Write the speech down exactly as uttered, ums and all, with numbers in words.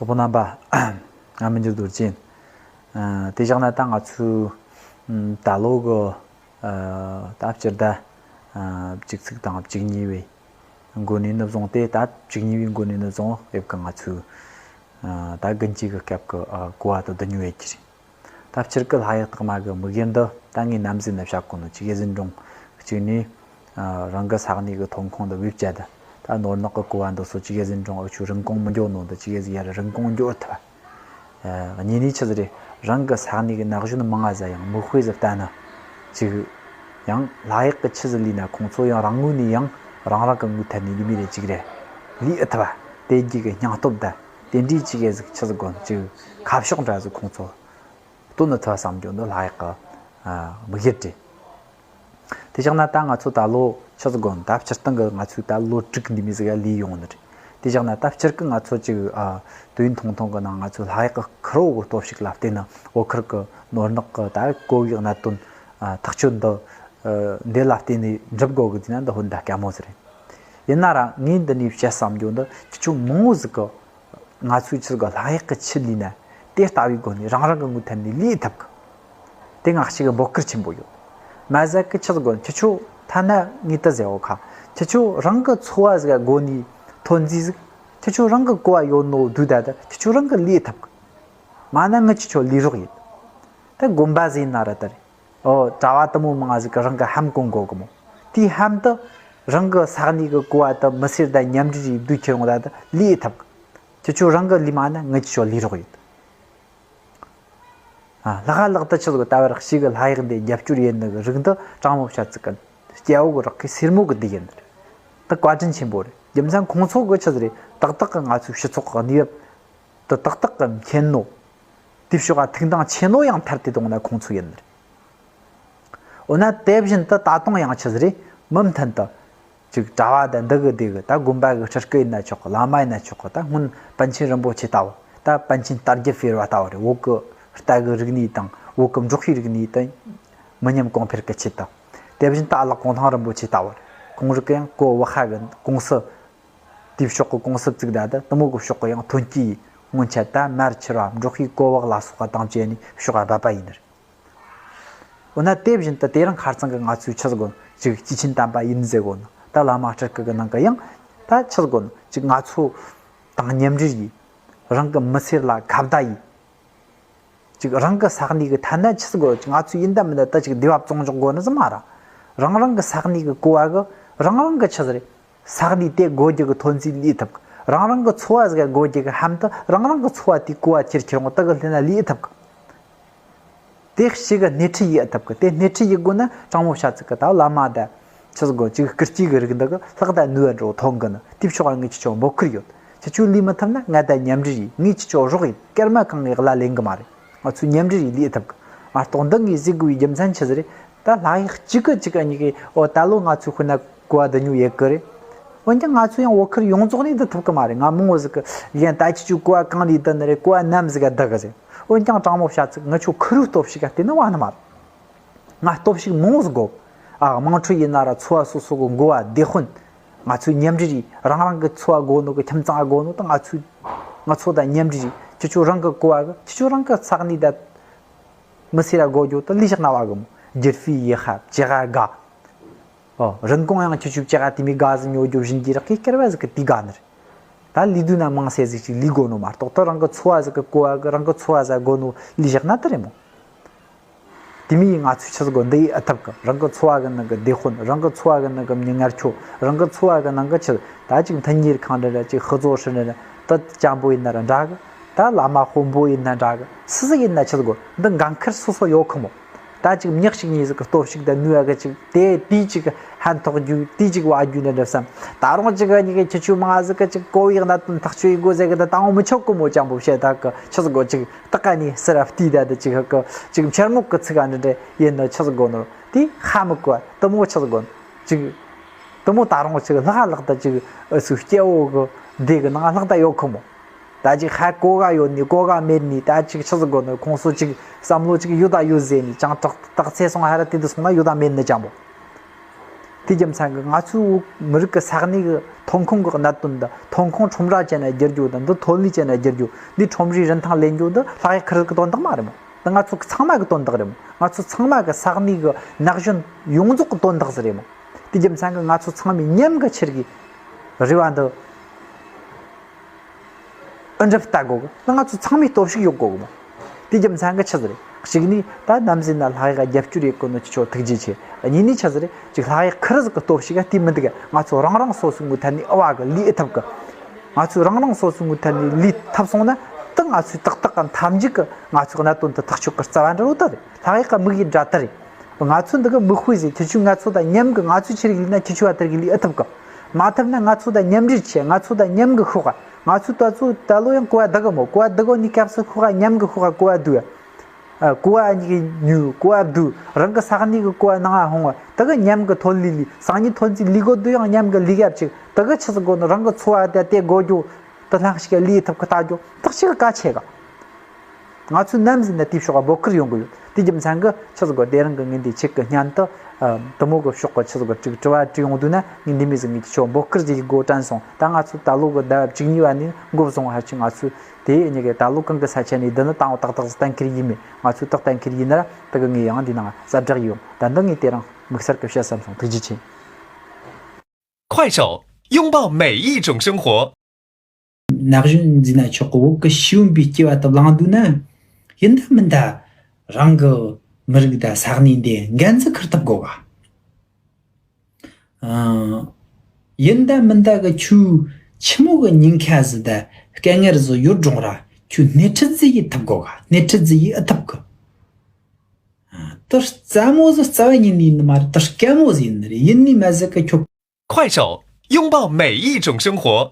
གྲོགས་པོ་རྣམ་པ། ང་མི་འགྱུར་རྡོ་རྗེ་ཡིན། ཨ། དེ་བཞག་ན་ད་ང་ཚོས་ཨ་ད་ལོ་གི་ཨ་ད་སྤྱི་ཟླ་ཨ་བཅུ་གཅིག་དང་བཅུ་གཉིས་པའི་འགོ་ནས་ནི་བཟུང་སྟེ། ད་བཅུ་གཉིས་པའི་འགོ་ནས་ནི་བཟུང་ཡབ་ཀྱི་ང་ཚོས་ཨ་ད་དགུན་དཀྱིལ་གྱི་སྐབས་ཀྱི་ཨ་གོ་བ་དང་བསྡུར་ཉོ་ཡེད་རྒྱུ་རེད། ད་སྤྱིར་གྱི་ལྷ་གཡག་རྟགས་མ་གི་དམིགས་ཡུལ་འདི་ད་ངས་ནམ་ཟིག་ནས་བཤད་གོ་ནོ། ཅིག་ཡ་ཟིན་རུང་གཅིག་ནས་ཨ་རང་གི་ས་གནས་ཀྱི་ཐོན་ཁུངས་འདི་བེད་སྤྱད་དེ། ད་ནོར་ནག་གི་གོ་བ་འདི་ཚོ་ཅིག་ཡ་ཟིན་རུང་འུ་ཆོས་རིན་གོང་མི་འཇོག་ནོ་འདི། ཅིག་ཡ་ཟིག་ཡར་རིན་གོང་འཇོག་ཐུབ། ཨ་གཉིས་ནས་ཆི་ཟིག་རེད། རང་གི་ས་གནས་ཀྱི་ན་གཞོན་མང་ང་ཟིག་ཡང་མིག་དཔེ་ཟིག་བལྟས་ན། ཅིག་ཡང་ལྷ་གཡག་གི་ཆི་ཟིག་ལས་ན་ཁོང་ཚོ་ཡང་རང་ངོས་ནས་ཡང་རང་རང་གི་མགོ་ཐད་ནས་ལས་མི་རེ་ཅིག་རེད། ལས་ཨེ་ཐུབ་པ། དེ་རྒྱུ་གི་སྙིང་སྟོབས་དང་དེ་འདྲའི་ཅིག་ཡ་ཟིག་ཆི་ཟིག་དགོ་ཅིག་ཁ་ཕྱོགས་འདྲ་ཟིག་ཁོང་ཚོ་སྟོན་ནི་ཐུབ་བསམ་རྒྱུ་འདི་ལྷ་གཡག་གི་ཨ་དམིགས་ཡུལ་རེད། དེ་བཞག་ན་ད་ང་ཚོ་ད་ལོ་ཆི་ཟིག་དགོ་ད་སྤྱིར་བཏང་གི་ང་ཚོས་ད་ལོ་དྲུག་འདི་མོ་ཟིག་ལས་ཡོང་ནི་རེད། དེ་བཞག་ན་ད་སྤྱིར་གི་ང་ཚོ་ཅིག་ཨ་དུས་ཡུན་ཐུང་ཐུང་གི་ནང་ང་ཚོས་ལྷ་གཡག་གི་ཁུར་བོ་གི་སྟོབས་ཤུགས་ལ་བརྟེན་ནས། བོད་ཁུལ་གི་ནོར་ནག་གི་ད་གོ་བའི་གནད་དོན་ཨ་ཐག་གཅོད་འདི་ཨ་འདི་ལ་བརྟེན་ནས་འགྲུབ་དགོ་གི་ཟེར་ན་འདི་ཧོན་ད་དཀའ་མོ་ཟིག་རེད། ཡིན་ན་ར་ངས་འདི་ནས་བཤད་བསམ་རྒྱུ་འདི། ཁྱེད་ཆོ་མང་བོ་ཟིག་གི་ང་ཚོའི་ཆི་གི་ལྷ་གཡག་གི་ཆི་ལས་ན་དེ་ལྟ་བུའི་སྒོ་ནས་རང་རང་གི་ངོས་ཐད་ནས་ལས་ཐུབ་གི། དེ་ང་གཅིག་གི་འབོད་སྐུལ་ཆེན་པོ་ཡོད། མ་ཟད་གི་ཆི་གི་ཁྱེད་ཆོ་ཐ་ན་ངས་ད་ཟེར་བ་ཁ། ཁྱེད་ཆོ་རང་གི་འཚོ་བ་ཟིག་སྒོ་ནས་ཐོན་རྫས་ཟིག་ཁྱེད་ཆོ་རང་གི་གོ་བ་ཡོད་ནོ་དུས་ད་ད་ཁྱེད་ཆོ་རང་གི་ལས་ཐུབ་གི། མ་ན་ངས་ཁྱེད་ཆོ་ལས་རོགས་ཡིན། ད་དགོན་པ་ཟིག་ཡིན་ན་ར་ད་རེད། ཨོ་གྲྭ་བ་དུ་མོ་མང་ཟིག་གི་རང་གི་ལྷམ་གོན་དགོ་གི་མོ། དེའི་ལྷམ་དུ་རང་གི་ས་གནས་གི་གོ་བ་དུ་མི་སེར་དང་མཉམ་འབྲེལ་ཡེད་དུས་ཁྱེད་རང་ད་ད་ལས་ཐུབ་གི། ཁྱེད་ཆོ་རང་གི་ལས་མ་ན་ངས་ཁྱེད་ཆོ་ལས་རོགས་ཡིན། ཨ་ལྷག་ལྷག་ཏུ་ཆི་ཟིག་ད་བར་ཞིག་གི་ལྷ་གཡག་འདི་རྒྱབ་སྐྱོར་ཡེད་ནི་གི་རིགས་འདི་དྲང་མོ་བཤད་ཚིག་གི་སྐྱ་བོ་གི་རག་གི་སེར་མོ་གི་འདི་ཡིན། ད་བཀའ་དྲིན་ཆེན་པོ་རེད། རྒྱུ་མཚན་ཁོང་ཚོ་གི་ཆི་ཟིག་རེད། ཏག་ཏག་གི་ང་ཚོའི་སྤྱི་ཚོགས་གི་གནས་བབ་དུ་ཏག་ཏག་གི་མཁྱེན་ནོ། དེའི་ཕྱོགས་ལ་ཐུགས་འདང་ཆེ་ནོ་ཡང་མཐར་དེ་དོང་ན་ཁོང་ཚོ་ཡིན། འོ་ན་དེ་བཞིན་དུ་ད་དུང་ཡང་ཆི་ཟིག་རེད། མུ་མཐུད་དུ་ཅིག་གྲྭ་བ་དང་འདི་གི་དེ་གི་ད་དགོན་པ་གི་སྤྲུལ་སྐུ་ཡིན་ན་ཆོག་གི། བླ་མ་ཡིན་ན་ཆོག་གི། ད་སྔོན་པཎ་ཆེན་རིན་པོ་ཆེ་ལྟ་བུ། ད་པཎ་ཆེན་རྟ་རྒྱུག་ཕེར་བ་ལྟ་བུ་རེད། བོད་གི་རྟ་གི་རིག་གནས་དང་བོད་གི་འབྲོག་པའི་རིག་གནས་དང་མི་ཉམས་གོང་འཕེལ་གི་ཆེད་དུ། དེ་བཞིན་ད་ཨ་ལགས་གུང་ཐང་རིན་པོ་ཆེ་ལྟ་བུ་རེད། ཁོང་རིགས་གི་ཡང་གོ་བོད་ཁ་གི་གོང་སུ། དེའི་ཕྱོགས་གི་གོང་གསུབ་བཙུགས་ད་ད་དུ་མོ་གི་ཕྱོགས་གི་ཡང་ཐོན་སྐྱེད་སྔོན་ཆད་ད་མར་ཁྱེར་བ་འབྲོག་པའི་གོ་བག་ལ་སོགས་པ་དང་བཅས་ནས་ཕྱོགས་ལ་འབབ་པ་ཡིན་ནི་རེད། འོ་ན་དེ་བཞིན་དུ་དེ་རིང་ཁ་རྩང་གི་ང་ཚོའི་ཆི་ཟིག་གོ་ཅིག་སྐྱེས་ཆེན་དམ་པ་ཡིན་ཟེར་གོ་ནོ། ད་བླ་མ་སྤྲུལ་སྐུ་གི་ནང་གི་ཡང་ད་ཆི་ཟིག་གོ་ནོ་ཅིག་ང་ཚོ་དང་མཉམ་འབྲེལ་ཡིན། རང་གི་མི་སེར་ལ་ཁ་བརྡ་ཡིན། ཅིག་རང་གི་ས་གནས་གི་ཐ་ན་ཆི་ཟིག་གོ་ཅིག་ང་ཚོས་ཡིན་ད་མིན་ད་ད་ཅིག་སྡེ་བ་བཙོང་འཇོག་དགོ་ནི་ཟིག་མ་ར། རང་རང་གི་ས་གནས་གི་གོ་བ་གི་རང་རང་གི་ཆི་ཟིག་རེད། ས་གནས་དེ་སྒོ་རྒྱག་གི་ཐོན་རྫས་ལས་ཐུབ་གི། རང་རང་གི་འཚོ་བ་ཟིག་སྒོ་རྒྱག་གི་ལྷམ་དུ་རང་རང་གི་འཚོ་བ་དེའི་གོ་བ་ཁྱེར་ཁྱེར་འོང་དུ་གི་ལྷན་ན་ལས་ཐུབ་གི། དེ་ཞིག་གི་སྣེ་ཁྲིད་ཡེད་ཐུབ་གི། དེ་སྣེ་ཁྲིད་ཡེད་དགོ་ན་དྲང་མོ་བཤད་ཚིག་གི་ད་བླ་མ་ད་ཆི་ཟིག་གོ་ཅིག་སྐུ་སྐྱེ་གི་རིགས་འདི་གི་ལྷག་ད་ནུས་པ་འགྲོ་ཐོན་གི་ནི། དེའི་ཕྱོགས་ལ་ངས་ཁྱེད་ཆོ་འབོད་སྐུལ་ཡོད། ཁྱེད་ཆོས་ལས་མི་ཐུབ་ན་ང་ད་མཉམ་འབྲེལ་ཡིན། ངས་ཁྱེད་ཆོ་རོགས་ཡིན། སྐར་མ་གང་ངས་གླ་ལེན་གི་མ་རེད། ང་ཚོས་མཉམ་འབྲེལ་ཡིས་ལས་ཐུབ་གི། མ་གཏོགས་འདི་ངས་ཟེར་དགོས་པའི་རྒྱུ་མཚན་ཆི་ཟིག་རེད། ད་ལྷ་གཡག་གཅིག་གི་གཅིག་གཉིས་ཀས་འོ་ད་ལོ་ང་ཚོའི་དཔེར་ན་གོ་བ་བསྡུ་ཉོ་ཡེད་གི་རེད། འོན་ཀྱང་ང་ཚོ་ཡང་བོད་ཁུལ་ཡོངས་རྫོགས་ནས་བསྡུ་ཐུབ་གི་མ་རེད། ང་མང་བོ་ཟིག་གི་ལན་ད་ཁྱེད་ཆོས་གོ་བ་གང་ལས་བསྡུ་ནི་རེད། གོ་བ་ནམ་ཟིག་ག་བསྡུ་གི་ཟེར། འོན་ཀྱང་དྲང་མོ་བཤད་ཚིག་ང་ཆོ་ཁུ་རུའི་སྟོབས་ཤུགས་ག་བལྟས་ན་བ་ནི་མ་རེད། ང་སྟོབས་ཤུགས་མང་བོ་ཟིག་དགོ། ཨ་དམངས་ཁྲོད་ཡིན་ན་ར་ཚོ་བ་སོ་སོ་གི་འགོ་བ་སྡེ་དཔོན། ང་ཚོའི་མཉམ་འབྲེལ་ཡིས་རང་རང་གི་འཚོ་བ་དགོ་ནོ་གི་ཁྱིམ་ཚང་དགོ་ནོ་ད་ང་ཚོའི་ང་ཚོ་ད་མཉམ་འབྲེལ་ཡིས་ཁྱེད་ཆོ་རང་གི་གོ་བ་གི་ཁྱེད་ཆོ་རང་གི་ས་གནས་ད་མི་སེར་ར་དགོ་རྒྱུ་ད་ལས་ཞག་ན་བ་གི་མོ། རྒྱུར་སྤུས་ཡེ་ཧ་ཅེ་ག་དགའ། ཨོ་རིན་གོང་ཡང་ཁྱེད་ཆོས་ཅེ་ག་དེ་མི་དགའ་ཟིག་ཉོ་རྒྱུ་བཞིན་གྱི་རག་གི་སྐལ་བ་ཟིག་གི་དེ་དགའ་ནི་རེད། ད་ལས་དུས་ན་མང་སེ་ཟིག་ཅིག་ལས་དགོ་ནོ་མ་གཏོགས་ད་རང་གི་འཚོ་བ་ཟིག་གི་གོ་བ་གི་རང་གི་འཚོ་བ་ཟིག་དགོ་ནོ་ལས་ཞག་ན་ད་རེད་མོ། དེ་མི་ཡིས་ང་ཚོས་ཆི་ཟིག་གོ་འདི་ཡིས་ཨ་ཐབས་གི་རང་གི་འཚོ་བ་གི་ནང་གི་སྡེ་དཔོན། རང་གི་འཚོ་བ་གི་ནང་གི་མྱི་ངར་ཁྱོ། རང་གི་འཚོ་བ་གི་ནང་གི་ཆི་ད་ཅིག་མཐུན་གཉེར་ཁང་འདྲ་འདྲ་ཅིག་ཧི་ཙོ་ཧྲི་འདྲ་འདྲ་ད་ཅམ་པོ་ཡིན་ན་ར་འདྲ་གི། ད་བླ་མ་དཔོན་པོ་ཡིན་ན་འདྲ་གི། སུ་ཟིག་ཡིན་ན་ཆི་ཟིག་གོ་འདི་འགན་ཁུར་སོ་སོ་ཡོད་གི་མོ། ད་ཅིག་མྱི་ཞིག་གཉིས་ཟིག་གི་སྟོབས་ཤུགས་དང་ནུས་པ་གི་ཅིག་དེ་དེའི་ཅིག་ཕན་ཐོགས་རྒྱུ་དེའི་ཅིག་བ་རྒྱུ་འདྲ་འདྲ་བསམ། ད་རུང་ཅིག་གཉིས་ཀ་ཁྱེད་ཆོས་མང་ཟིག་གི་ཅིག་གོ་བའི་གནད་དོན་ཐག་གཅོད་ཡེད་དགོ་ཟེར་གི་ད་དང་བོ་མི་ཆོག་གི་མོ། ཅམ་པོ་བཤད་ད་གི་ཆི་ཟིག་གོ་ཅིག་ད་ག་ནས་སི་ར་བལྟས་ད་དེ་ཅིག་གི་ཅིག་མཆེར་མོ་གི་ཚིག་ག་འདྲ་འདྲ་ཡིན་ནོ་ཆི་ཟིག་གོ་ནོ་དེ་ཧ་མི་གོ་དུ་མོ་ཆི་ཟིག་གོ་ཅིག་དུ་མོ་ད་རུང་ཅིག་ལྷག་ལྷག་ད་ཅིག་ཨུ་ཚུགས་སྐྱེ་བོ་གི་འདི་གི་ནང་ལྷག་ད་ཡོད་གི་མོ། ད་ཅིག་ཧ་གོ་ག་ཡོད་ནི་གོ་ག་མེད་ནི་ད་ཅིག་ཆི་ཟིག་གོ་ནི་ཁོང་ཚོ་ཅིག་བསམ་བློ་ཅིག་ཡོད་ད་ཡོད་ཟེར་ནི་ཅང་དྲག་དྲག་ཚེ་སོང་ཧ་ར་དེ་འདི་སོང་ན་ཡོད་ད་མེད་ནི་ཅང་པོ། དེའི་རྒྱུ་མཚན་གྱིས་ང་ཚོའི་བོད་མི་རིགས་ཀྱི་ས་གནས་ཀྱི་ཐོན་ཁུངས་ཀྱི་གནད་དོན་འདི། ཐོན་ཁུངས་ཁྲོམ་ར་ཅན་ལ་བསྒྱུར་རྒྱུ་དང་། འདི་ཐོན་ལས་ཅན་ལ་བསྒྱུར་རྒྱུ། འདི་ཁྲོམ་རའི་རིན་ཐང་ལེན་རྒྱུ་འདི་ལྷག་དཀར་གྱི་དོན་དག་མ་རེད་མོ། འདི་ང་ཚོ་ཚང་མ་གི་དོན་དག་རེད་མོ། ང་ཚོ་ཚང་མ་གི་ས་གནས་ཀྱི་ན་གཞོན་ཡོངས་རྫོགས་ཀྱི་དོན་དག་ཟིག་རེད་མོ། དེའི་རྒྱུ་མཚན་གྱིས་ང་ཚོ་ཚང་མས་མཉམ་གི་ཆི་རིགས་རེ་བ་འདི་ཨུ་འགྲུབ་ལྟ་དགོས་གི། ང་ཚོ་ཚང་མས་སྟོབས་ཤུགས་ཡོད་དགོས་གི་མོ། དེའི་རྒྱུ་མཚན་གྱིས་ཆི་ཟིག་རེད། གཅིག་ནས་ད་ནམ་ཟིན་ན་ལྷག་ཡག་རྒྱབ་སྐྱོར་ཡེད་གོ་ནོ་ཁྱེད་ཆོ་ཐུགས་རྗེ་ཆེ། གཉིས་ནས་ཆི་ཟིག་རེད། གཅིག་ལྷག་ཡག་ཁེར་ཟིག་གི་སྟོབས་ཤུགས་ཡ་དེ་མི་འདུག་གི། ང་ཚོ་རང་རང་སོ་སོའི་ངོས་ཐད་ནས་ཨ་བ་གི་ལས་ཨེ་ཐུབ་གི། ང་ཚོ་རང་རང་སོ་སོའི་ངོས་ཐད་ནས་ལས་ཐུབ་སོང་ན། ད་ང་ཚོས་ཏག་ཏག་གི་མཐའ་མཇུག་གི་ང་ཚོའི་གནད་དོན་དེ་ཐག་གཅོད་གི་རྩ་བ་འདྲ་བོ་དེ་རེད། ལྷག་ཡག་གི་དམིགས་ཡུལ་འདྲ་དེ་རེད། ང་ཚོ་འདི་གི་མིག་དཔེ་ཟིག་ཁྱེད་ཆོས་ང་ཚོ་དང་མཉམ་གི། ང་ཚོས་ཆི་རིགས་ལས་ན་ཁྱེད་ཆོས་བ་དེ་རིགས་ལས་ཨེ་ཐུབ་གི། མ་ཐུབ་ན་ང་ཚོ་དང་མཉམ་འབྲེལ་བྱེད། ང་ཚོ་དང་མཉམ་གི་ཤོག་ག། ང་ཚོས་ད་ཚོ་ད་ལོ་ཡང་གོ་བ་བསྡུ་གི་མོ། གོ་བ་བསྡུ་གོ་ནི་སྐབས་སུ་ཤོག་ག། མཉམ་གི་ཤོག་ག་གོ་བ་བསྡུ། ཨ། གོ་བ་གཉིས་ཀྱི་ཉོས། གོ་བ་བསྡུ། རང་གི་ས་གནས་གི་གོ་བ་ནང་ང་ཧོང་བ་དེ་གི་མཉམ་གི་ཐོན་ལས་ལས། སང་ཉིན་ཐོན་རྗེས་ལས་གོ་བསྡུ། ཡང་མཉམ་གི་ལས་ཀ་བྱེད། དེ་གི་ཆི་ཟིག་དགོས་ནི། རང་གི་འཚོ་བ་དེ་དེ་དགོས་རྒྱུ་དེ་ལྷག་ཞིག་ལས་ཐུབ་གི་ལྟ་རྒྱུ་ཐག་ཆོད་གི་གལ་ཆེ་གི། ང་ཚོས་ནམ་ཟིན་ན་དེའི་ཕྱོགས་ལ་འབོད་སྐུལ་ཡོང་གི་ཡོད། དེའི་རྒྱུ་མཚན་གྱིས་ཆི་ཟིག་གོ། དེ་རིང་གི་ངས་འདི་ཁྱེད་ཀྱི་སྙན་དུ། ཨ། དེ་མོ་གི་ཕྱོགས་གི་ཆི་ཟིག་གོ་ཅིག་དྲི་བ་དྲིས་ཡོང་དུས་ན། ངས་འདི་མོ་ཟིག་ངས་ཁྱེད་ཆོ་འབོད་སྐུལ་ཟིག་དགོས་དྲན་སོང་། ད་ང་ཚོ་ད་ལོ་གི་ཟླ་བ་བཅུ་གཉིས་པ་ནས་འགོ་བཟུང་བ་ཧ་ཅི། ང་ཚོས་དེ་ཉིད་ཀྱི་ད་ལོ་གང་གི་ས་ཆ་ནས་འདི་ནི་དང་པོ་ཏག་ཏག་ཟིག་གཏན་འཁེལ་ཡིན་མེད། ང་ཚོས་ཏག་གཏན་འཁེལ་ཡིན་ན་ར། དེ་གི་ངས་ཡང་འདི་ནང་གསལ་བསྒྲགས་ཡོང་། ད་འདི་ངས་དེ་རིང་དམིགས་བསལ་གི་བཤད་བསམ་སོང་། ཐུགས་རྗེ་ཆེ། 快手，拥抱每一种生活。 ན་གཞོན་འཛིན་ན་ཆོག་གི། བོད་གི་ཤེས་ཡོན་པའི་སྐྱེ་བ་དེ་བླངས་དུས་ན། ཡིན་ད་མིན་ད་རང་གི་མི་རིགས་དང་ས་གནས་འདི་འགན་འཛིན་ཁུར་ཐུབ་དགོས་ག། ཨ། ཡིན་ད་མིན་ད་གི་ཁྱོའི་ཆི་མོ་གི་ཉེན་ཁ་ཟིག་དང་དཀའ་ངལ་ཟིག་ཡོད་རུང་ར། ཁྱོས་སྣེ་ཁྲིད་ཟིག་ཡེད་ཐུབ་དགོས་ག། སྣེ་ཁྲིད་ཟིག་ཡེད་ཨེ་ཐུབ་གི། ཨ། དེ་རྩ་མོ་ཟིག་རྩ་བ་ཉིད་ནས་ཡིན་ནི་མ་རེད། དེ་དཀའ་མོ་ཟིག་ཡིན་ནི་རེད། ཡིན་ནི་མ་ཟིག་གི་ཁྱོད། 快手，拥抱每一种生活。